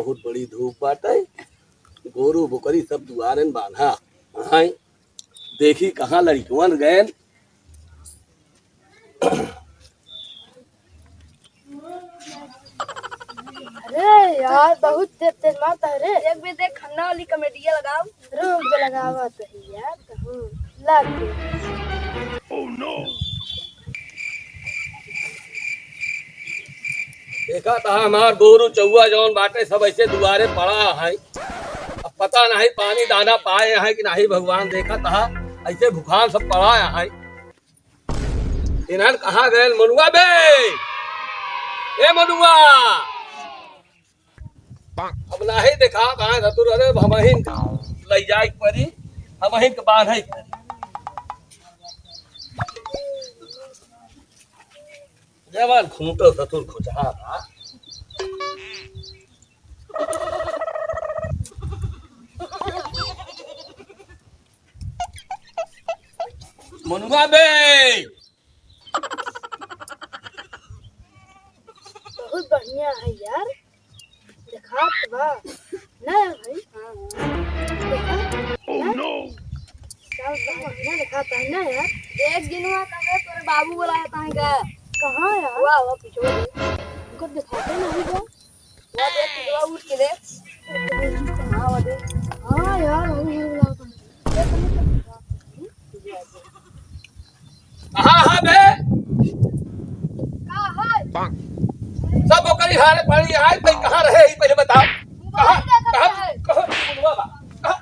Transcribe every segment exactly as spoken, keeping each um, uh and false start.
बहुत बड़ी धूप बाटे, गोरू बोकरी सब दुआरन बांधा। हाँ, देखी कहाँ लड़िकवन गएन। अरे यार, बहुत तेज तेज मारता है रे। एक भी देख, खन्ना वाली कॉमेडिया लगाओ। रुक, जो लगावत है यार, तो हम लग गए। देखा त हमार गोरू चौवा जौन बाटे, सब ऐसे दुआरे पड़ा है। अब पता नहीं पानी दाना पाए हैं कि नहीं भगवान। देखा त ऐसे भुखान सब पड़ा है। इन्हन कहाँ गएल मनुआ बे? ए मनुआ! अब नाही देखा, कहाँ धतुर, अरे, अब हमहिन लइ जाए के परी, हमहिन के बांधे के परी। जवान खूंटो ससुर खुजहा बा। मनुआ बे! बहुत बढ़िया है यार, देखात बा। ना भाई, हाँ, हाँ। देखा? Oh, ना? No! क्या बढ़िया देखात है ना यार? देख गिनुआ, कबे तोरे बाबू बोलावत हैं का? कहाँ यार? वाह, वाह, पीछे। उनको दिखाते नहीं बा। वाह, देख, पिछवा उठ के देख। हाँ, वाह, देख। हाँ, यार, वही, वही वाला अपन। देख, कहाँ है बे? का है? सब ओकरी हारे पड़ी है, तै कहाँ रहे ही पहले बताओ। कहाँ, मोबाइल देखत कहाँ, है। कहाँ, कहाँ, कहाँ?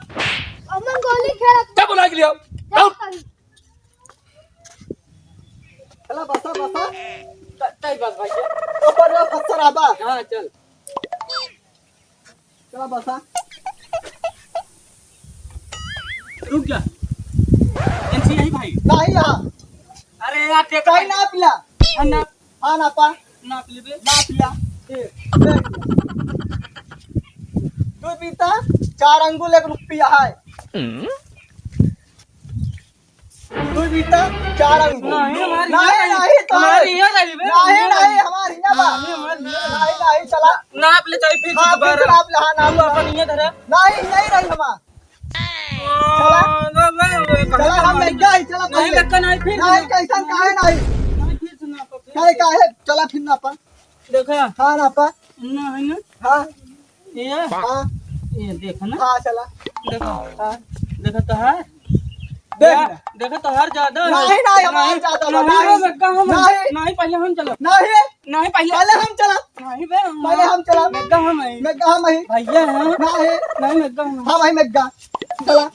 हमन गोली खेलत क्या बोला के लिया? जाओ। चला बसा, बसा। त-, तई बस भाई। ऊपर लो, पत्थर आबा। हाँ, चल। चला बसा। रुक जा। एनसी यही भाई। नहीं यहाँ। अरे यार, देख चाय भाई। ना पिला। हाँ, ना। हाँ, ना पा। ना पी ले बे। ना पिला। ए, ए। दो बीता, चार अंगुल, एक रुपया है। दो बीता, चार अंगुल। नहीं, हमारी नहीं, यहाँ नहीं, तो हमारी है। यहाँ रही बे। नहीं, नहीं, हमारी यहाँ बा। नहीं, हमारी यहाँ। नहीं, नहीं, चला। नाप ले, चाहे फिर से हाँ, फिर दोबारा। से नाप ले, हाँ, नाप तू ले। अपन ये धरा। नहीं, नहीं रही हमार। चला। हाँ, ना, ना, ना, चला, हम कहाँ नहीं गए, चला, नहीं, पहले। लक्का नहीं, फिर नहीं, से कैसन काहे नहीं? नहीं, फिर से नाप, फिर काहे, से। काहे? चला, फिर नापा। देखा? हाँ, नापा। ना, है ना? हाँ। ये? हाँ। ये देखा ना? हाँ, चला। देखा? हाँ। देखा तो है? देख या, ना। देखा तो हर ज्यादा है। नहीं, नहीं, हमार नहीं, ज्यादा बा, नहीं, नहीं। नहीं, लक्का हम, नहीं। नहीं, पहले हम चला। नहीं। नहीं, पहले पहले हम चला। नहीं बे, हम पहले हम चला। लक्का हम है। लक्का हम है। भैया हैं। नहीं। नहीं, लक्का हम हैं। हम है लक्का। चला।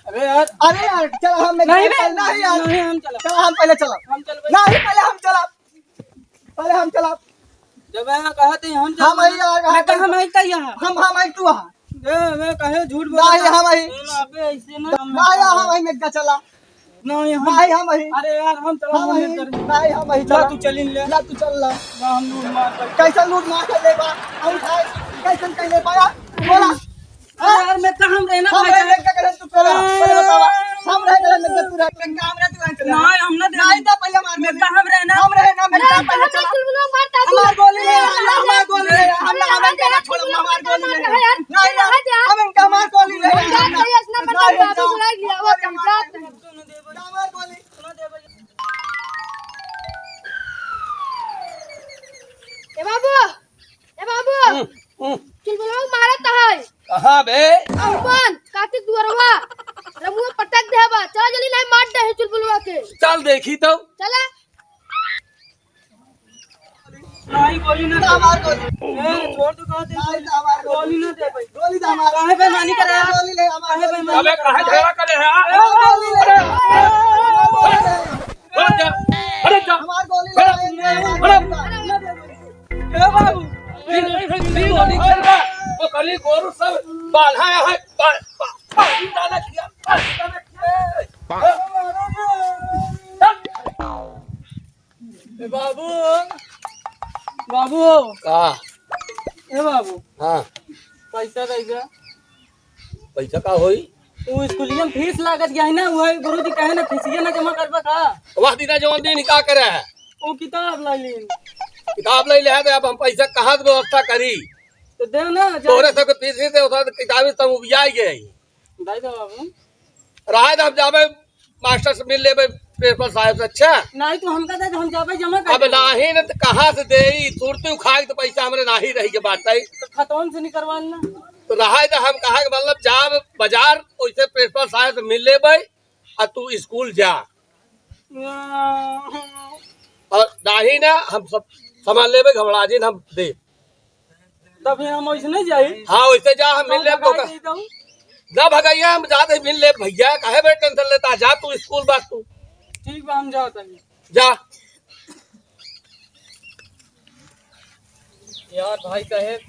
अरे यार। अरे यार, चला हम लक्का नहीं बे। पहले, नहीं यार। नहीं, हम चला। चला हम पहले चला। हम चल बे। नहीं, पहले हम चला। पहले हम चला। जब यहाँ कहा थे हम चला। हम है यार, हम लक्का हम है का यहाँ? हम, हम है तू हाँ। ए, मैं कहे झूठ बोला नहीं, था। हम ही। ए, ना, अबे ऐसे ना, हम नहीं, हम ही, मेग्गा चला। नहीं, हम नहीं, हम ही। अरे यार, हम चला, हम मम्मी ही। कर। नहीं, हम ही ला, चला। तू चलिन ले। ला, तू चल ला। ना, हम लूट मार कर। कैसा लूट मार कर लेबा? हम उठाए, कैसन कैले पाया? बोला। अरे यार, मैं कहाँ रहना हम भाई? रहे मेग्गा करे तू चला। पहले बतावा। हम रहे करे मेग्गा तू रहे। मेग्गा हम रहे तू रहे चला। नहीं, हम ना दे। नहीं, तो पहले मार मेग्गा हम रहे ना। हम रहे ना, अरे, मेग्गा पहले चला। चुलबुलवा मारता तू। हमार गोली ले, हमार गोली ले, हम ना, हम इनका ना छोड़ब, हमार गोली ले। नहीं, ना, हम इनका हमार गोली ले। हम जात रही, ऐसना मत नहीं, बाबू ना। बुलाई लिया, वो नहीं, हम जात नहीं। हमार गोली। ए बाबू, ए बाबू, हम्म, हम्म। चुलबुलवा मारत है। कहाँ बे? अम्मन, कातिक दुआरवा। रमुआ पटक देबा। चला जल्दी, नहीं मार दे है चुलबुलवा के। चल देखी तो। चला। नहीं, गोली ना दे। हमार गोली। ए, छोड़ दो, कहा दे। नहीं, तो हमार गोली। गोली ना दे भाई। गोली तो हमार। काहे बेईमानी करे? गोली ले हमार। काहे बेईमानी अबे, काहे झगड़ा करे है? हमार गोली ले। अरे, अरे, जा। अरे, जा। हमार गोली ले। अरे, अरे। ए बाबू। नहीं, नहीं, नहीं, नहीं, गोली खेल बा। वो कली गोरू सब बांधा है, पा-, पा-, पानी डाला किया, पानी डाला किया। ए बाबू, बाबू। का? ए बाबू। हाँ। पैसा दे दे। पैसा का होई? तू स्कूलिया में फीस लागत गया है ना, वही गुरुजी कहे ना, फीसिया ना जमा करबा का? वह दिना जवन दिन का करे है? वो किताब ला लीन। किताब ले ले है, तो अब हम पैसा कहाँ से व्यवस्था करी? तो दे ना, जा। तोहरे सबके पीछे से होता तो किताबी सब उबिया गए। दे दो बाबू। रहा तो हम जाबे मास्टर से मिल लेबे, प्रिंसिपल साहब से। अच्छा, नहीं तो हमका दे दो, हम जाबे जमा कर अब देबे। नाही न तो कहाँ से दे, ई सुरती उखाड़ के तो पैसा हमरे नाही रही के बात है। तो खतवन से निकलवा लेना। तो रहा तो हम कहा कि मतलब जाब बाजार, वैसे प्रिंसिपल साहब से मिल लेबे, आ तू स्कूल जा। और नाही ना, हम सब सामान लेबे, घबरा जी, हम दे। तब फिर हम वैसे नहीं जाई। हाँ, वैसे जा, हम मिल हम लेब भगाई तोका। दे दऊ। ना भगैया, हम जाते मिल लेब भैया, काहे बे टेंशन लेता, जा तू स्कूल बस तू। ठीक बा, हम जात हनी। जा। यार भाई साहेब,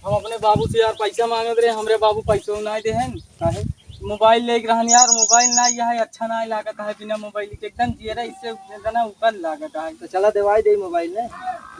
हम अपने बाबू से यार पैसा मांगत रहे, हमरे बाबू पैसो नाहीं देहेन। काहे? मोबाइल लेके रहन यार, मोबाइल नाहीं, यह अच्छा नाहीं लागत है बिना मोबाइल के, एकदम जियरा इससे इतना ऊपर लागत है। तो चला देवाई दे मोबाइल ने।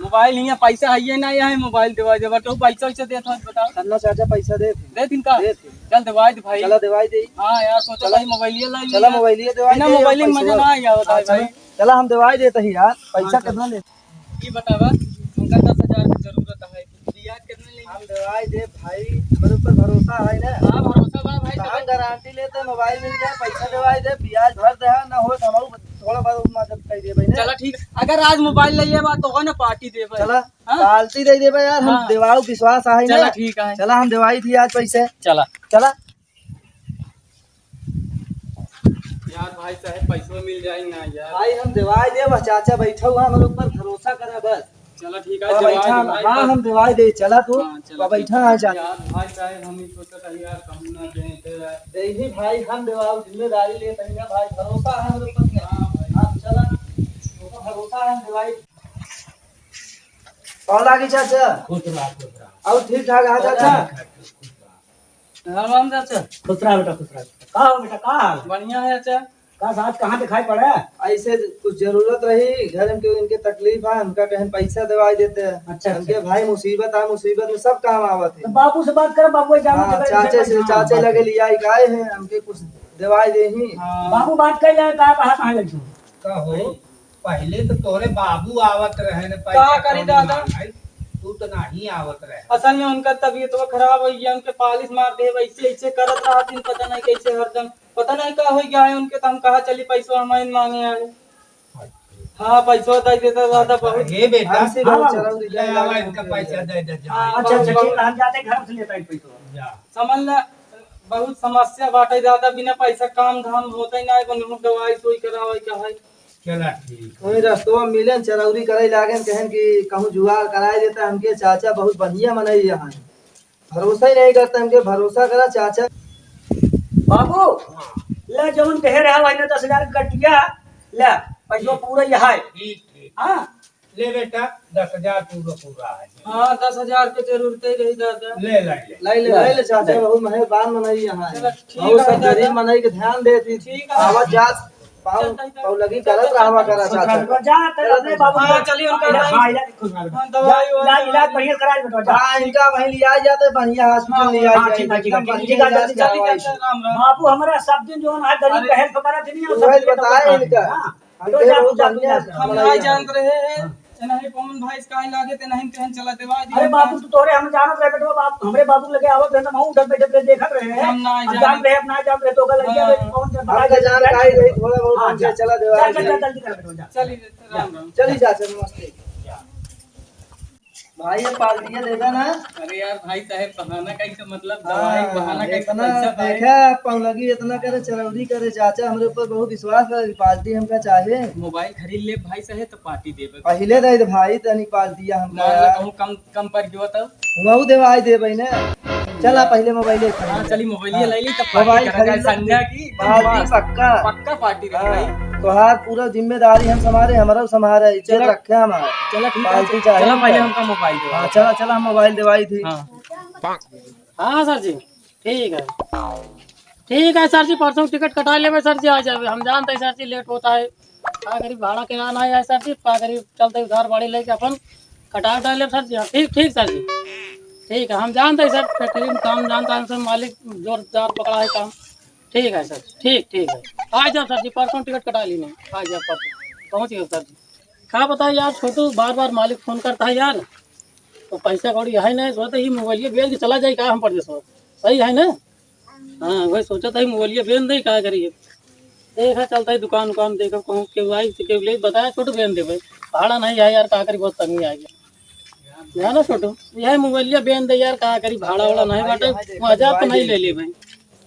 मोबाइल हियाँ पैसा है ये नाहीं, यह मोबाइल देवाई दे, बट वो पैसा वैसा देत हो, बताओ। चलना चाचा पैसा दे। दे दिन का? दे दिन। चल देवाई दे भाई। चला देवाई दे। हाँ यार, सोचा चला। भाई मोबाइल ये ला चला लिया। मोबाइल ये देवाई बिना दे, मोबाइल में पैसा मजा दे। ना आया होता हाँ, है भाई। चला। चला हम देवाई देते ही यार, पैसा हाँ, चल। कितना ले? ई बतावा, हमका दस हजार के जरूरत है, ब्याज कितना लेंगे? हम देवाई दे भाई, हमरे ऊपर भरोसा है ना? हाँ, भरोसा बा भाई, तो हम तबे। गारंटी लेते, मोबाइल मिल जाए, पैसा देवाई दे, ब्याज भर दे, ना हो तो हम थोड़ा बहुत मदद कर दे भाई ने। चला ठीक, अगर आज मोबाइल ले लेबा तो ना पार्टी देबे। चला, हाँ? पार्टी दे देबे यार, हम हाँ। देवाऊ विश्वास है चला ना? ठीक है। चला हम देवाई थी आज पैसे। चला। चला। यार भाई साहब, पैसो मिल जाई ना यार। भाई, हम देवाई देब, चाचा बैठा हुआ, हमरे ऊपर भरोसा करा बस। चला ठीक है, हाँ, देवाई बैठा दे हम, भाई, हाँ, बस। हम देवाई दे, चला तू, हाँ, चला हाँ, ठीक बैठा है। है, चाचा। यार भाई साहब, हम ही सोचत हई यार, कहूँ ना दे, दे यार। दे ही भाई, हम देवाऊ जिम्मेदारी लेत हई ना भाई, भरोसा है हमरे ऊपर के। हाँ भाई। हाँ, चला, तो भरोसा है, हम देवाई। और लागी चाचा? खुश रहा, खुश रहा। और ठीक ठाक है चाचा? खुश रहा। राम राम चाचा। खुश रहा बेटा, खुश रहा। का हो बेटा, का हाल? बढ़िया है चाचा। का साथ कहाँ दिखाई पड़े? ऐसे कुछ जरूरत रही, घर में केहू इनके तकलीफ है, हमका कहेन पैसा देवाई देते। अच्छा, हमके अच्छा। भाई मुसीबत आ, मुसीबत में सब काम आवत है। तो बाबू से बात कर, बाबू जानो हाँ, जगह चाचे से, चाचे लगे लिया ही गए हैं, हमके कुछ देवाई दे ही। हाँ। बाबू बात कर ले, का कहा, कहाँ लगी? का हो? पहिले तो तोरे बाबू आवत रहे न, का पैसा करी कौड़ी दादा? मांगे, तू तो नाही आवत रहे। असल में उनका तबीयत वो खराब हो गया, उनके पालिश मार दे, वैसे ऐसे करत रहत दिन, पता नहीं कैसे हरदम, पता नहीं का हो गया है उनके, तो हम कहा चली पैसवा हमारे मांगे आए। हाँ, पैसवा दे देता दादा, अच्छा, बहुत। हे बेटा, हमसे बहुत हाँ, चरौरी ले आवा, इनका पैसा दे दे, जा। हाँ, अच्छा, अच्छा, ठीक है, हम जाते घर से लेता है पैसवा। जा। समझ ला, बहुत समस्या बाटे दादा, बिना पैसा काम धाम होता ही ना है, कोनो दवाई सोई करावे का है। चला ठीक। वही रस्तवा में मिलेन, चरौरी करे लागेन, कहेन कि कहूँ जुगाड़ कराए देता हमके चाचा, बहुत बढ़िया मनई यहाँ है। भरोसा ही नहीं करता हमके, भरोसा करा चाचा। बाबू, ले जौन कहे रहा वही ना दस हजार के गट्टिया, ले, पैसवा पूरा यहाँ है। ठीक, ठीक। हाँ। ले बेटा, दस हजार पूरा, पूरा है। हाँ, दस हजार के जरूरत ही रही दादा। ले, ले, ले। ले, ले, हाँ। ले, ले चाचा, बहुत मेहरबान मनई यहाँ है। चला, ठीक बहुत है सब दादा। गरीब मनई के ध्यान देती। ठीक है। आवत जात पाँव, चल, चल, पाँव लगी चल, करत चल, रहवा चल, करा चल, चाचा। चल, जा, तेरे अपने बाबू हाँ, को चलिए, उनका हाँ, इलाज, हाँ, इलाज, इलाज, इलाज बढ़िया करा बेटा, जा। हाँ, इनका वहीं लिया जाते, बढ़िया हॉस्पिटल हाँ, लिया हाँ, जाए, ठीक है, ठीक है, एकदम ठीक है, बढ़िया ठीक है, इलाज ठीक है, करवाई। राम, राम। बाबू हमारा सब दिन जो है गरीब अरे, बहन को बना देनी है, सब वही दिन बताए इनका। हाँ। हम तो तो जा, बहुत तू जा, तू बढ़िया जा। से हम बनाई नहीं है। जानत रहे हैं, हाँ। नहीं पवन भाई इसका ही लागे, ते नहीं कहन चला देवा जी अरे हम बाबू, आज। तू तोरे हम जानत रहे बेटवा, बाप, हमरे बाबू लगे आवत रहे, हम उधर बैठे बैठे देखत रहे हैं। हम ना हम जाने। जान रहे, हम ना जान रहे, तो ओकर लगे हाँ। पवन से हम बताई तो दे, जान जा, काहे जा। रही, थोड़ा बहुत हाँ, हमसे जा। चला देवा जा, जा, जी। जा, जल्दी कर बेटवा, जा। चलिए, राम राम। चली जा, चल, नमस्ते। जा। भाई, ये पार्टियाँ देगा ना? अरे यार, भाई साहब, बहाना का ही तो मतलब, हाँ, दवाई बहाना का ही तो इतना पैसा पाए। देखा, पौलगी इतना करे, चरौरी करे, चाचा हमरे ऊपर बहुत विश्वास है, पार्टी हमका चाहे। मोबाइल खरीद ले भाई साहब, तो पार्टी देबे। पहिले दे दे भाई, तनी पार्टियाँ हमका मान ला यार। कहूँ कम, कम पड़ गयो तो? वहू देवाई देबे ने। चला, पहिले मोबाइल खरीद हाँ, ले। चली, मोबाइल हाँ। ले ली, तब मोबाइल पार्टी करा खरीद जाए, ले। संध्या की पार्टी एकदम पक्का। पक्का पार्टी रही हाँ। भाई। तोहार पूरा जिम्मेदारी हम संभारे, हमरा संभारे, इज्जत चला। रखे हमार। चला, ठीक है, पार्टी चला, चाहे चला, पहले हमका। हमका मोबाइल दे। हाँ, चला, चला, हम मोबाइल देवाई थी। हाँ। हाँ, सर जी, ठीक है। ठीक है, सर जी, परसों टिकट कटा लेबे, सर जी, आ जाबे। हम जानते हैं, सर जी, लेट होता है। का करी, भाड़ा किराया ना आया, सर जी, का करी, चलते उधार बाड़ी लेके अपन कटा उटा लेब, सर जी। हाँ, ठीक, ठीक, सर जी। ठीक है, हम जानते हैं, सर, फैक्ट्री में काम जानता है, सर, मालिक जोरदार पकड़ा है काम। ठीक है सर, ठीक, ठीक है। आ जाओ सर जी, परसों टिकट कटा ली नहीं, आ जाओ परसों, पहुँच गए सर जी। का बताएं यार छोटू, बार बार मालिक फोन करता है यार। तो पैसा कौड़ी है ना, सोचत ही मोबाइलिया बेच के चला जाई का हम परदेसवा। सही है ना? हाँ, वही सोचत ही मोबाइलिया बेच दे, का करिए। देखा चलत ही दुकान उकान, देखा कहूँ केहू आई तो केहू ले, बताया छोटू बेच दे भाई। भाड़ा नहीं है यार, का करी, बहुत तंगी आ गया। है ना छोटू, यह मोबाइलिया बेच दे यार, का करी, भाड़ा वाड़ा नहीं बाटे, वो हजार तो नहीं ले ले भाई।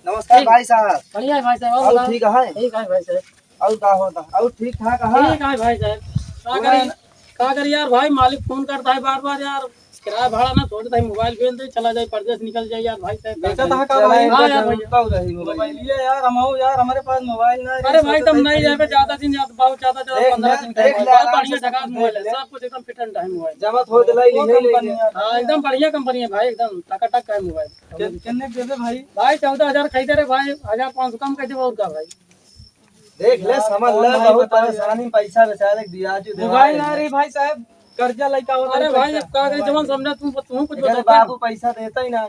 नमस्कार ठीक। भाई साहब। बढ़िया है भाई साहब, और और बताओ? ठीक है? ठीक है भाई साहब। और का होता? और ठीक ठाक है? ठीक है भाई साहब। का पूरा करी, का करी यार भाई, मालिक फोन करता है बार बार यार, किराया भाड़ा ना छोड़ दे, मोबाइल बेच दे, चला जाए परदेस, निकल जाए यार भाई साहब। बेचा था का चला भाई? हाँ यार भाई। तो रही मोबाइल। मोबाइल ये यार, हम हो यार, हमारे पास मोबाइल ना है, अरे भाई, सोचा तुम था नहीं कि जाबे, ज्यादा दिन ज्यादा, बहुत ज्यादा ज्यादा देख पन्द्रह ले, दिन का देख मोबाइल, ले, बहुत आराम बढ़िया से झकास देख मोबाइल है, ले। सब कुछ एकदम फिट एंड है मोबाइल। जमा थोड़ दिलाई, वो नहीं कंपनी लेंगे। है। हाँ, एकदम बढ़िया कंपनी है भाई, एकदम टकाटक का है मोबाइल। के-, कितने के देबे भाई? भाई, चौदह हजार खरीदे रे भाई, हजार पाँच सौ कम कर देबो और का भाई? देख ले, यार, समझ कौन ले, भाई बहुत बताओ यार। परेशानी में पैसा बेचारे के दिया जो मोबाइल देवाए ना है। रे भाई साहब, कर्जा लइका होता अरे है भाई, पैसा। अब का करी, जवन समझा तू, तू कुछ अगर बता। बाबू पैसा देता ही ना,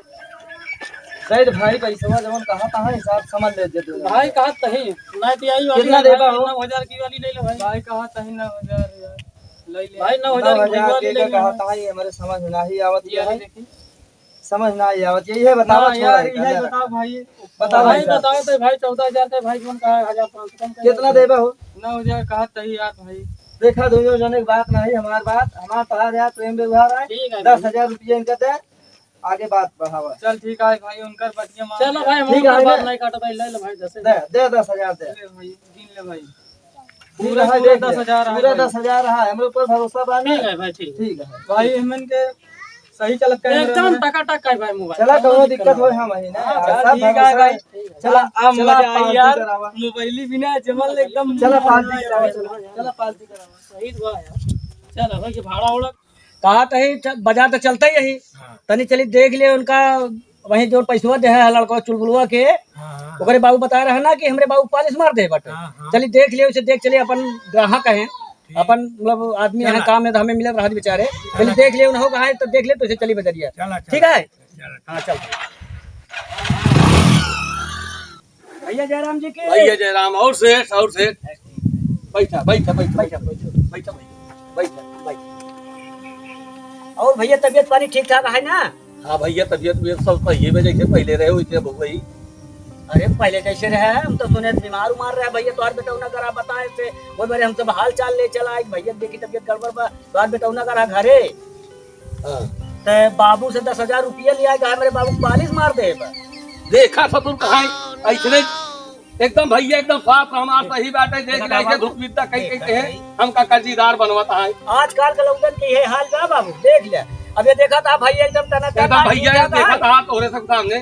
दे दे भाई, पैसा जवन कहा था हिसाब समझ ले दे दे। भाई कहा तही, ना तो आई वाली कितना ले देबा भाई, हो? नौ हजार की वाली ले लो भाई। भाई कहा तही नौ हजार यार, ले ले। भाई नौ हजार नौ हजार की वाली के ले लो कहा भाई। था, ये हमारे समझ में नहीं आवत ये है। वाली देखी। समझ ना आई आवत, यही है, बतावा ना छोड़ा यार, है, यही ना बताओ रखा। भाई। बताओ भाई, भाई साहब। बताओ तो भाई, चौदह हजार का भाई, कौन कहा हजार पाँच सौ कम कर कितना दो। देबा हो? नौ हजार कहा तही यार भाई। देखा, दोनों जने की बात नहीं, हमार बात, हमार तोहार यार प्रेम व्यवहार है। ठीक है भाई। दस हजार रुपया इनका दे, आगे बात बढ़ावा। चल ठीक है भाई, उनकर बतिया मान चलो ले। भाई, हम ठीक है उनकर भाई, बात ले। नहीं काटो भाई, ले लो भाई, दस हजार। दे, दे दस हजार दे। ले भाई, गिन ले भाई। पूरा पूरा, है, पूरा देख ले। दस हजार है पूरा भाई। दस हजार है, हमरे ऊपर भरोसा बा ना? ठीक है भाई, ठीक। ठीक है। भाई, हमन के सही चलत का एकदम टकाटक का है भाई मोबाइल। चला, कौनो दिक्कत होय, हम ही ना। हाँ, सब ठीक है भरोसा भाई। है। चला, आ, चला, मजा आई पार्टी यार। करावा। मोबाइल ही बिना जमल एकदम चला, पार्टी करावा, चला। चला, पार्टी करावा। सही हुआ यार। चल, अब ये भाड़ा उड़ा कहा तही, च-, बाजार तो चलता ही यही। हाँ। तनी चली देख ले उनका, वहीं जो पैसवा दे है लड़का चुलबुलवा के, हाँ, हाँ। ओकरे बाबू बताए रहा ना कि हमरे बाबू पालिश मार दे बटे। हाँ, हाँ। चली देख ले उसे, देख चली अपन ग्राहक हैं, ठीक। अपन मतलब आदमी हैं, चला। काम में तो हमें मिलत रहा बेचारे। चला। चली देख ले उन्हों का है तो देख ले तो उसे चली बजरिया। चला, चला। ठीक है? चला। हाँ, चल। भैया जयराम जी के। भैया जयराम, और सेठ, और सेठ। बैठा, बैठा, बैठा, बैठा, बैठा, बैठा, बैठा, बैठा। और भैया तबीयत पानी ठीक ठाक है ना? हाँ भैया, तबीयत वबीयत सब सही है, जैसे पहले रहे वैसे अब हो गई। अरे पहले कैसे रहे? हम तो सुने बीमार उमार रहे भैया, तोहार बेटौना करा बताए से, वो मेरे हम सब हाल चाल ले चला आए भैया, देखी तबीयत गड़बड़ बा, तोहार बेटौना करा घरे। हाँ। ते बाबू से दस हजार रुपया लिया, कहा मेरे बाबू को पालिश मार दे बा। देखा ससुर कहाँ है? ऐसने एकदम भैया एकदम साफ हमार सही बात है, देख ले, ऐसे धूप बिद्दा कई कई कहे, हमका कर्जीदार बनवत है। आजकल के लौंडन के ये हाल बा बाबू, देख ले। अब ये देखा था भैया एकदम टना टना एकदम भैया देखा था तोहरे सब सामने।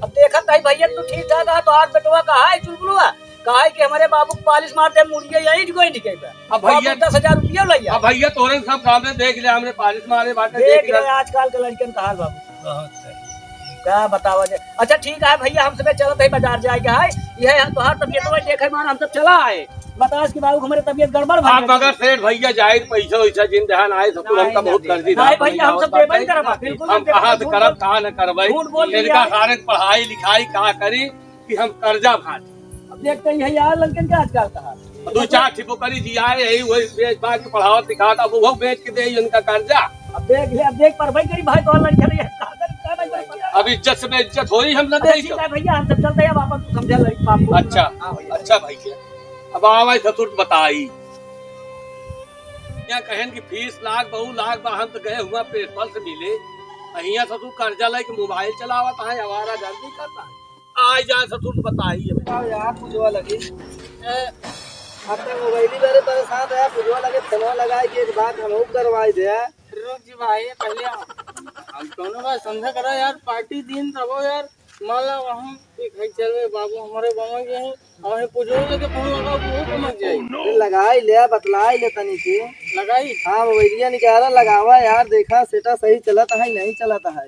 अब देखा था भैया तू ठीक ठाक है, तोहार बेटवा कहा है चुलबुलवा? काहे कि हमरे बाबू के पालिश मार दे, मुड़िया यहीं ढिकोई ढिकोई बा। अब भैया बाबू दस हजार रुपया लइया। अब भैया तोरे सब सामने देख ले, हमरे पालिश मारे बाटे, देख देख ले। ले आजकल के लड़कन का हाल बाबू। बहुत सही। का बतावा जाए। अच्छा ठीक है भैया, हम सबे चलत है बाजार जाए के है। यह हम तोहार तबीयत में देखे मान हम सब चला आए। बतास कि बाबू हमरे तबीयत गड़बड़ भा आप गई। मगर सेठ भैया जाहिर पैसा वैसा जिन जहान आए सब हमका बहुत कर्जी नहीं भैया, हम सब देबे नहीं करब, बिल्कुल हम नहीं देबे, कहाँ से झूठ करब, बोल, कहाँ न करबै। झूठ बोल इनका दिया। सारे पढ़ाई लिखाई कहाँ करी, कि हम कर्जा भार। अब देखते ही है यार लड़कन का आजकल का हाल। दो चार ठिपो करी जी आए यही वही बेच बाच के पढ़ावत लिखावत, अब वो बेच के दे इनका कर्जा। अब देख ले, अब देख पर भाई गरीब भाई तो लड़के नहीं है। का करी, का भाई करी? अब इज्जत से बेइज्जत होई, हम ना अच्छा, देई ठीक तो। है भैया, हम सब चलते हैं, अब आपन समझा लड़की बाप को। अच्छा, हाँ भैया। अच्छा भैया, अब आवे ससुर बताई। यहाँ कहन की फीस लाग, बहू लाग बा, हम तो गए हुआ प्रिंसिपल से मिले, अहिया ससुर कर्जा लेके मोबाइल चलावत है, आवारा गर्दी करता है। आ जा ससुर बताई अब। आओ यार, पूजवा लगी। ए, अपने मोबाइल ही बारे परेशान रहा, पूजवा लगे, फोनवा लगाए कि एक बात हम करवाई दे। रुक जी भाई, पहले हम कौनो बात समझा करा यार, पार्टी दिन तबो यार, मान ला वहाँ एक है चल रे बाबू, हमारे बाबा के हैं, और ये पूजवा लगे फोन लगा, वो समझ जाए। अरे लगाई ले, बतलाई ले तनी के। लगाई? हाँ, मोबाइलिया निकाला, लगावा यार, देखा सेटा सही चलत है, नहीं चलत है।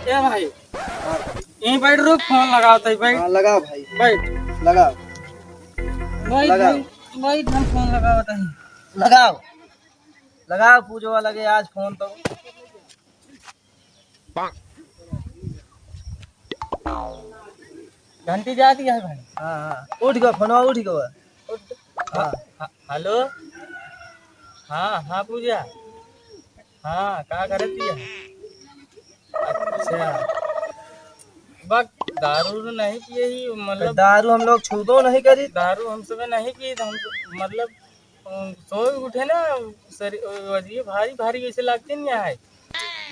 ए भाई, यहीं बैठ रुक, फोन लगावत है, बैठ। हाँ, लगाओ भाई। बैठ। लगाओ। बैठ, लगाओ। बैठ, बैठ, हम फोन लगावत है। लगाओ। लगाओ, पूजवा लगे आज फोन तो। घंटी जाती है भाई। हाँ, हाँ। उठ गयो, फोनवा उठ गयो। उठ। हाँ। ह-, हेलो। हाँ, हाँ, पूजा। हाँ, का करत हिया? अच्छा। बक, दारू उरू नहीं पिए ही, मतलब दारू हम लोग छूबो नहीं करी। दारू हम सबे नहीं पी, हम, मतलब, अ, सोए उठे ना, शरीर, अ, अजीब भारी भारी जैसे लागते नहीं है।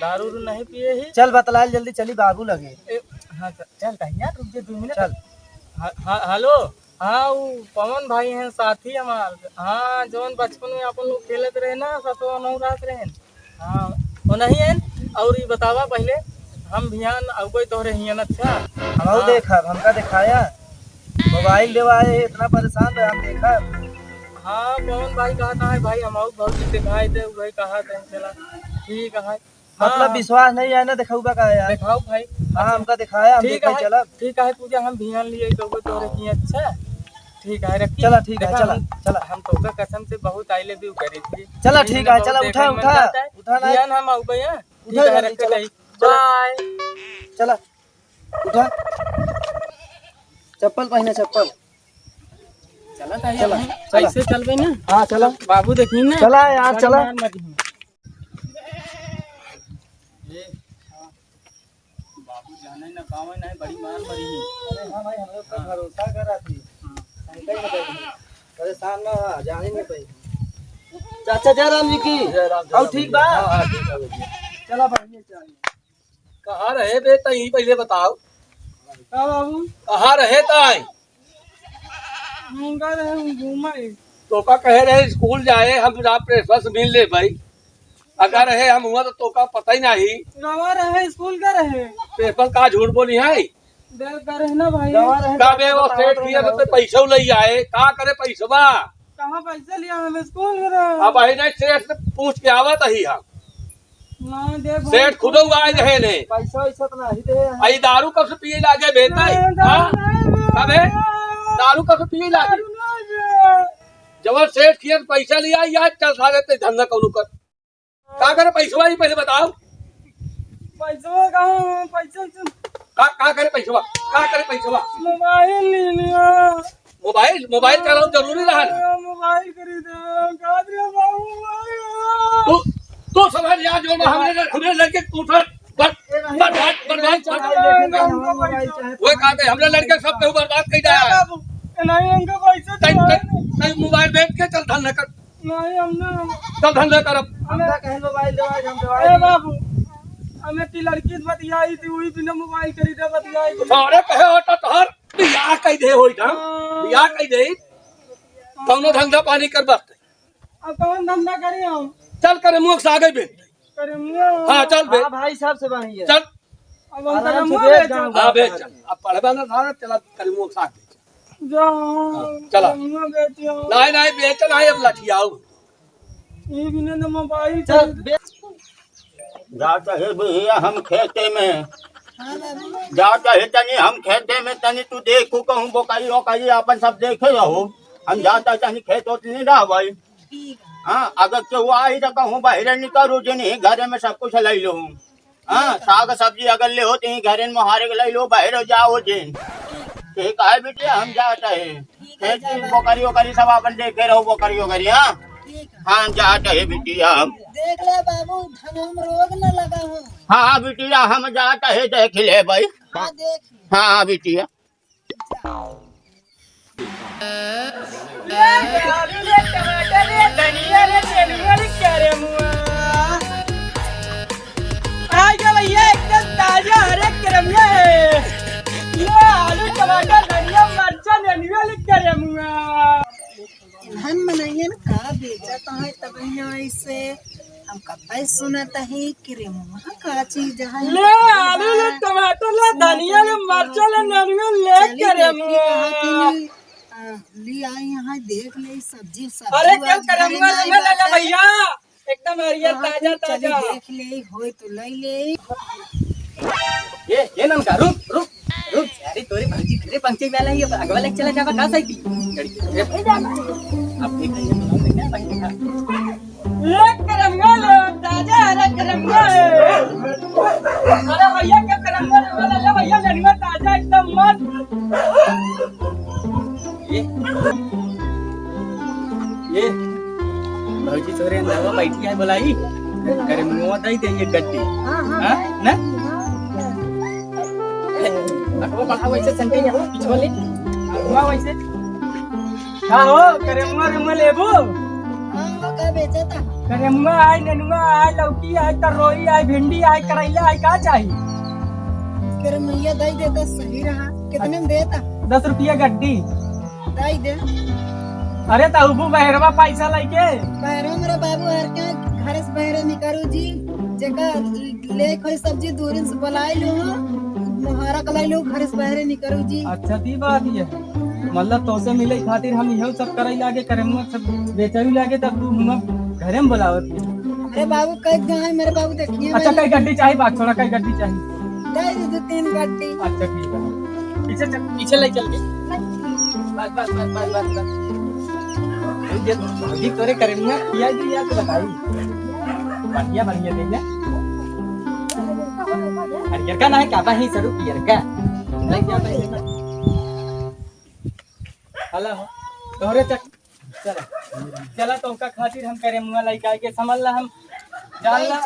दारू उरू नहीं पिए ही। चल बतलाल जल्दी चली बाबू लगे। ए, हाँ, चल, चल, तहिया रुक जे दो मिनट। चल। ह-, ह-, हेलो। हाँ, उ पवन भाई हैं, साथी हमार। हाँ, जौन बचपन में अपन लोग खेलत रहे ना, सतवा नौ रात रहे। हाँ, वो नहीं है। और ये बतावा पहले, हम भियान अउबे तोहरे हियन, अच्छा? हम हाँ। देखब, हमका दिखाया। मोबाइल देवा है, इतना परेशान रहे, हम देखब। हाँ, पवन भाई कहत है, भाई, हम आउ बहुत दिखाई दे, वही कहत है, चला, ठीक है। मतलब हाँ। विश्वास नहीं है ना, दिखाऊबा का यार? दिखाओ भाई। हाँ, हमका दिखाया, हम ठीक देखा है, चलब। ठीक है, पूजा हम भियान लिए तो वो तोरे की अच्छा। ठीक है, रखी। चला, ठीक है, देखा चला, हम, चला। हम तोका कसम से बहुत I love you करी थी। चला, लेकिन ठीक है, बहुत चला, देखा उठा, मन उठा, जाता है। उठा ना। भियान हम आउबे, हाँ? ठीक उठा है, जल्दी, रख चला, ले। चला। बाय। चला, उठा। चप्पल पहने, चप्पल। चला, चला, चला। ऐसे चलबे ना। हाँ, चला। बाबू देखी ना। चला यार, बड़ी चला। मार मरी। ए, बाबू जाने ना गाँव ना है, बड़ी मार मरी है। अरे हाँ भाई, हम लोग पे हाँ। भरोसा करा थी। हाँ। हम कहीं ना कहीं परेशान ना हो, जाने ना कहीं। चाचा जयराम जी की। जयराम, और जयराम ठीक जी। बा? हाँ, हाँ, ठीक है भैया। चला बढ़िया चाहिए। कहाँ रहे बे, तई पहले बताओ। का बाबू? कहाँ रहे तई? हम गए रहे घूमे। तोका कहे रहे स्कूल जाए, हम राम प्रेसवा से मिल ले भाई। अगर रहे हम हुआ तो तोका पता ही नहीं। रवा रहे, स्कूल गए रहे। प्रेसवा का झूठ बोली है? दे, गए रहे ना भाई। रवा रहे का बे, वो सेठ किया तो पैसा ले आए, का करे पैसवा? कहाँ पैसा लिया? हम स्कूल गए रहे। अब अही नहीं, सेठ से पूछ के आवत ही हम। ना दे भाई, सेठ खुदो आए रहे ने। पैसा वैसा तो नहीं दे हैं। आई दारू कब से पिए लागे बे तई? नहीं, हाँ? नहीं, अबे, नहीं। दारू कब से पिए लागे? दारू नहीं दे। जब सेठ किया तो पैसा लिया, यार चल सारे ते धंधा कौनो कर। का करे पैसवा ही पहले बताओ। पैसवा कहाँ? पैसा से का, का करे पैसवा? का करे पैसवा? मोबाइल ले लिया। मोबाइल, मोबाइल चलाओ जरूरी रहा ना। मोबाइल खरीदे, का दिया बाबू, मोबाइल। तू, तू समझ यार, जो हमरे, हमरे लड़के तू उठा, बस, बस, बस, बस, बस, बस। हमको पैसा। वो कहा थे, हमरे लड़के सब केहू बर्बाद कर जाए। बाबू, नहीं, हमको पैसा तई, चाहिए। तई, तई मोबाइल बेच के चल धंधा कर। नहीं, हम ना। चल धंधा कर अब। हमका कहे मोबाइल देवा, हम देवा ए नहीं। बाबू, हमें ती लड़की से बतियाई थी, वही बिना मोबाइल खरीदे बतियाई थी। सारे कहे हो तो तोहर बियाह कई दे होई ना। हाँ। बियाह कई दे। कौनो धंधा पानी कर बस। अब कौन धंधा करी हम? चल करे मुँह से आगे बे। करे मुँह। हाँ, चल बे। हाँ भाई, सबसे बढ़िया। चल। अब हम आराम करे से मुँह बेच बेच। जाओ। हाँ, बेच चल। अब पढ़बा ना था, चला करे मुँह से आगे। जा, हाँ, चला। करे मुँह बेच जाओ। नहीं, नहीं, बेच नहीं, अब लठियाओ। ई बिना तो मोबाइल चल, खरीद। बे- जात है भैया हम खेते में। हाँ बाबू। जात है तनी हम खेते में, तनी तू देखू कहूँ बोकरी ओकरी अपन सब देखे रहो। हम जात है तनी खेत ओत नहीं रह भाई। ठीक है। हाँ, अगर केहू आई तो कहूँ बाहर निकलू जिन, घरे में सब कुछ ले लो। हाँ, साग सब्जी अगर ले होती घरे में मोहारे के ले लो, बाहर हो जाओ जिन। ठीक है बिटिया, हम जात है। ठीक है, खेत की बोकरी ओकरी सब अपन देखे रहो, बोकरी ओकरी, हाँ? ठीक है। हाँ, जात है बिटिया हम। देख ले बाबू, धन हम रोग न लगा हूँ। हाँ, हाँ, बिटिया, हम जात है, देख ले भाई। हाँ, देख ले। हाँ, हाँ, बिटिया। ले आलू, ले टमाटर, ले धनिया, ले नेनुआ, ले करेमुआ। आ गया भैया, एकदम ताजा हरे करेमुआ है। ले आलू, टमाटर, धनिया, मरचा, नेनुआ, ले करेमुआ। इन्हन मनइयन का बेचत हैं तब यहाँ ऐसे? हम कब्बे सुनत ही कि रे मुआ का चीज है। ले आलू, ले टमाटर, ले धनिया, ले मरचा, ले नेनुआ, ले चली करे देखी मुआ। कहाँ की, आ, ले आई यहाँ देख ले सब्जी, सब्जी अरे क्या आज करे घरे मुआ, नहीं ले ले बाटे। भैया, एकदम हरियर कहाँ ताजा की चली ताजा। देख ले, होय तो ले ले। ए, ए ननका, रुक, रुक, रुक। अरे तोरे भौजी घरे पहुंचे वाला ही, अब अगवा लेके चला जावा का साइकिल? गाड़ी के घरे पहुंच जाना। अब देख ले, ये बनाओ, क्या भाई देखा? ले करमगा लो, ताजा हरा करमगा है। अरे भैया, क्या करमगा लो, ले भैया, नेनुआ ताजा एकदम मस्त। ये, ये, भौजी तोरे अंदर में बैठी है, बोलाई। करेमुआ दई दे एक गड्डी। हाँ, हाँ, हाँ, ना? हाँ। अगवा बढ़ावा वैसे संटे यहाँ, पिछवा ले। अगवा वैसे। का हो, करेमुआ रेमुआ लेबू? हाँ, वो का बेचत ह? करेमुआ आई, नेनुआ आई, लौकी आई, तरोई आई, भिंडी आई, करैला आई, का चाही? करेमुआ दई देता सही रहा। कितने में देता? दस रुपया गड्डी। दई दे। अरे त उबू बहरवा पैसा लइके। बहरवा मेरा बाबू हर के घर से बहरे निकरू जी। जेका ले कोई सब्जी दूरिन से बुलाई लो, मोहारा कलाई लो, घर से बहरे निकरू जी। अच्छा, ती बात ये है। मतलब तोसे मिले खातिर हम इहो सब करई लागे, करेमुआ सब बेचई लागे, तब तू हुआ घरे में बुलावत है। अरे बाबू, कई जाए मेरे बाबू, देखिए अच्छा, भाई। कई गड्डी चाही, बात छोड़ा, कई गड्डी चाही? दे दे दो तीन गड्डी। अच्छा, ठीक है, पीछे चल, पीछे ले चल के। बस, बस, बस, बस, बस, बस। ये भौजी तोरे करेमुआ किया कि या तो बताई। बढ़िया, बढ़िया दे दे। हरियर का ना है, का बा ही सरू पियर का। ले क्या भाई? हेलो, तोहरे चक-, चला, चला, तोहका खातिर हम करेमुआ लइके आइगे, समझ ला, हम जान ला,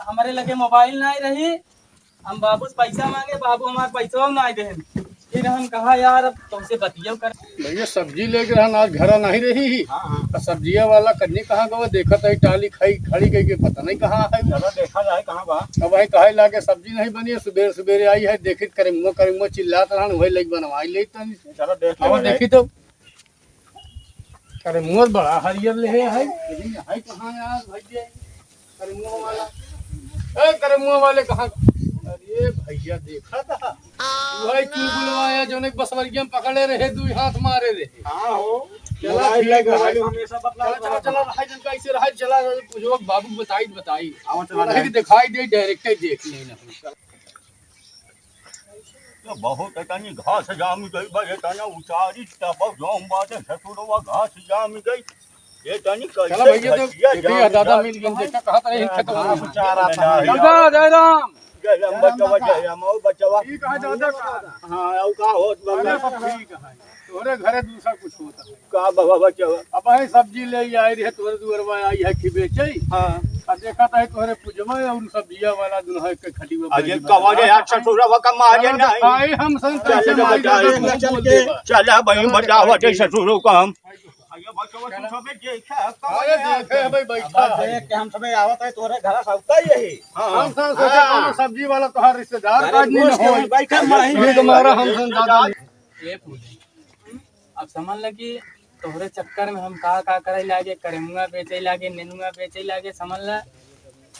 हमरे लगे मोबाइल नाहीं रही, हम बाबू से पैसा मांगे, बाबू हमार पैसवा नाहीं देहेन। फिर हम कहा, "यार, अब तुमसे बतिया कर।" भैया, सब्जी लेके रहन, आज घरा नाहीं रही ही। हाँ, हाँ। तो सब्जिया वाला कन्नी कहाँ गवा, देखत है टाली खाई खड़ी गई के पता नहीं कहाँ है। चलो देखा जाए कहाँ बा। अब वही कहे लागे सब्जी नहीं बनी है, सुबेरे सुबेरे आई है, देखित करेमुआ करेमुआ चिल्लात रहन, वही लइके बनवाई ले तनी। चलो देख अब लेवल जाए। देखी तो करेमुआ बड़ा हरियर ले है, है, लेकिन है कहाँ यार भैया? करेमुआ वाला, ए, करेमुआ वाले कहाँ? अरे भैया, देखा था? वही चुलबुलवा है, जौन एक बसवरिया में पकड़े रहे, दुई हाथ मारे रहे। हाँ हो। चला, मोबाइल ठीक लेके है। मोबाइल हमेशा बदलाव चला, चला, रहत चला, है। रहा जन का ऐसे रहा, चला, पूछो, बाबू बताई, बताई। हाँ, चला, वही है। दिखाई दे, direct ही देख लेना। तो बहुत तनी घास जाम गई बा, ये तना उतारी तब जौन बाटे ससुरवा घास जाम गई। ये तनी चला कैसे भैया, तो घसिया देखिए, जाम दादा जात मिल गए, बा। देखा कहाँ पर है, खेत हाँ, में। बेचारा था। दादा, जय राम। जय राम बचवा, जय राम, आओ बचवा। ये कहाँ दादा का? हाँ, आओ का होत बा? अरे, सब ठीक है। तोरे घरे दूसरा कुछ होता है। का बाबा बचवा? अब है सब्जी ले आई रहे, तोरे दुआरवा आई है कि बेचे? हाँ। अब देखा था तोरे पुजवा और सब्जिया वाला दुल्हा के खटिया अरे बैठ कवा रे बा। यार, ससुरवा का मारे अरे नहीं। भाई, हम संग चल कैसे ले मार बेटा, देते हैं? चल के। चल भाई, चल बतावा के। दे ससुरो का हम। अरे बचवा, तू सबे देखा, कवा अरे रे यार। देखे है भाई, बैठा अब है। देख के हम सबे आवत है, तोरे घर से उतर यही। हाँ। हम सब सोचे हाँ। कौनो सब्जी वाला तोहार रिश्तेदार अरे का आदमी न दोस्त हो। है, बैठा माही ये में। तुम्हारा हम संग ज्यादा ये फूल। अब समझ ल कि तोहरे चक्कर में हम का का करे लागे, करेमुआ बेचे लागे, नेनुआ बेचे लागे, समझ ल।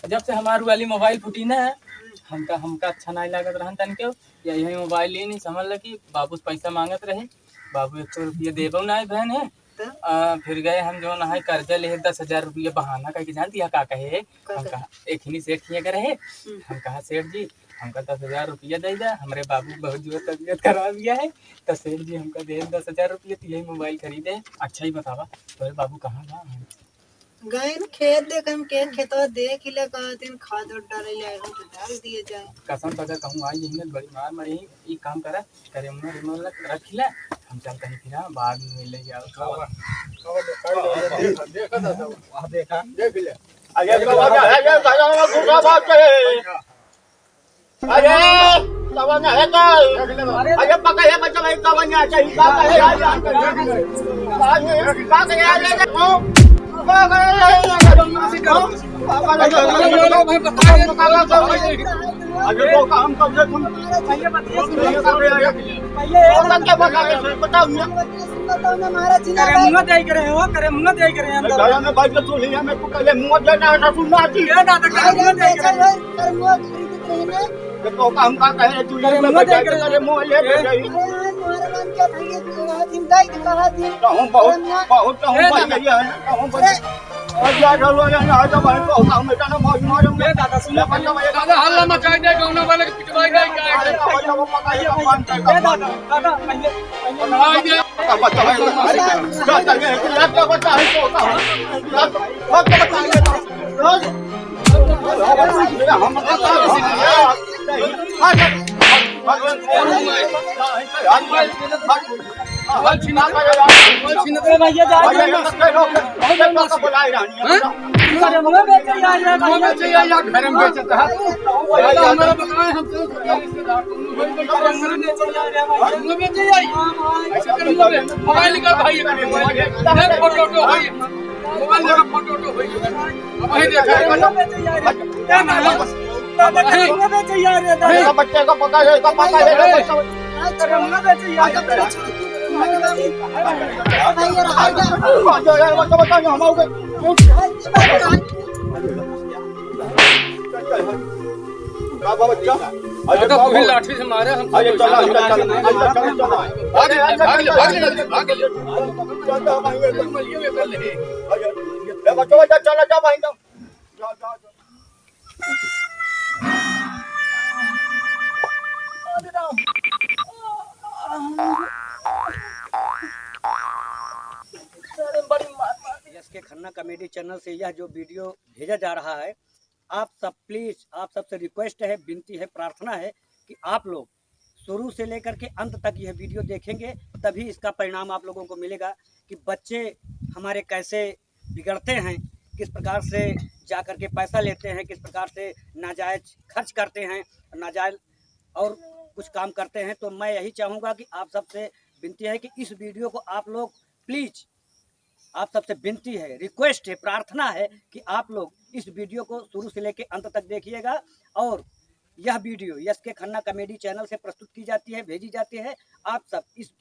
जब से हमार वाली मोबाइल फूटी ना, हमका, हमका अच्छा नाहीं लागत रहन तन के, या यही मोबाइल ली नहीं, समझ ल कि बाबू से पैसा मांगत रहे, बाबू एक सौ रुपया देबो नाहीं बहन है। तो? आ, फिर गए हम जो ना है कर्जा ले दस हजार रुपया बहाना करके, जानती है का कहे? का हम कहे? कहा, एक ही सेठ हियाँ के रहे, हम्म। हम कहा, "सेठ जी, हमका दस हजार रुपया दे दे, हमरे बाबू बहुत जोर तबीयत खराब गया है।" तो सेठ जी हमका दे दस हजार रुपया, तो यही मोबाइल खरीदे। अच्छा ही बतावा, तोरे बाबू कहाँ बा? गए न खेत देखे, हम के खेतवा देख ले, कहा दिन खाद उद डाले ले, हम तो डाल दिए जाए। कसम से अगर कहूँ आई यही न बड़ी मार मारी, ई काम करा, करेमुआ रेमुआ रख ले, हम चलते हैं फिर, हाँ, बाद में मिल लेंगे। आओ, खाओ। खाओ, खाओ, देखा, देखा, देखा, देखा। देख ले। अरे, बाबा, है, ये गाना में घुसा बात है। अरे, बाबा, ना है तो। अरे, पकड़, ये बच्चा भाई, का बन जाता है, का बन जाता है, का बन जाता है, का बन जाता है, का बन जाता है, अरे, तो हम कब से तुम पहले ये तो क्या बता रहे हो? बताओ ना। करेमुआ दे के रहे हो, करेमुआ दे के रहे अंदर। घर में बैठ के सुन लिया, मैं तू पहले मुंह देना है ना सुनना थी। ये दादा, करेमुआ दे के रहे। करेमुआ खरीदत रहे ना। ये तो काम का कहे, तू ये करेमुआ दे के रहे। करेमुआ ले के जाई। अरे, तुम्हारे मन क्या था, ये कहा थी, दाई तो कहा थी। कहूँ बहुत, करेमुआ। बहुत कहूँ ए भाई दादा। ये है, कहूँ बहुत। अरे, और जा रहा है, यहाँ तो भाई, बहुत हम बेटा ना मौज मारूंगा। ए दादा, सुनो, दादा, हल्ला मचाई दे, गाँव वाले के पिटवाई दे, क्या है? अरे, भैया, वो पता है, भैया, भगवान का ए दादा, दादा, पहले, पहले पकड़ाई दे। अरे भैया, जा रहे हैं। अरे हम लोग बेचे जा रहे हैं, भैया। घर में बेचे तो है। भैया, हमारा बताएं, हम तो रिश्तेदार। घर में बेचे जा रहे हैं, भैया। ऐसे कर लो बे। मोबाइल निकाल भाई, मोबाइल। फोटो, फोटो भाई। मोबाइल लगा, फोटो, फोटो भाई। वही देखा है। घर में बेचे जा रहे हैं। क्या नाम है? नहीं। बच्चे को पकड़, इसको पकड़, इसको पकड़। अरे, तुम्हें लाठी से मारे, हम अरे, चला, चला, चला, चला, चला। भाग ले, भाग ले, भाग ले, भाग ले। चला, चला, चला, चला। यस के खन्ना कॉमेडी चैनल से यह जो वीडियो भेजा जा रहा है, आप सब प्लीज, आप सबसे रिक्वेस्ट है, विनती है, प्रार्थना है कि आप लोग शुरू से लेकर के अंत तक यह वीडियो देखेंगे, तभी इसका परिणाम आप लोगों को मिलेगा कि बच्चे हमारे कैसे बिगड़ते हैं, किस प्रकार से जा करके पैसा लेते हैं, किस प्रकार से नाजायज खर्च करते हैं, नाजायज और कुछ काम करते हैं। तो मैं यही चाहूँगा कि आप सबसे विनती है कि इस वीडियो को आप लोग प्लीज, आप सबसे विनती है, रिक्वेस्ट है, प्रार्थना है कि आप लोग इस वीडियो को शुरू से लेके अंत तक देखिएगा। और यह वीडियो यस के खन्ना कॉमेडी चैनल से प्रस्तुत की जाती है, भेजी जाती है। आप सब इस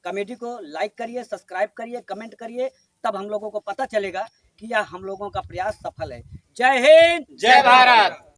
कॉमेडी को लाइक करिए, सब्सक्राइब करिए, कमेंट करिए, तब हम लोगों को पता चलेगा कि यह हम लोगों का प्रयास सफल है। जय हिंद, जय भारत।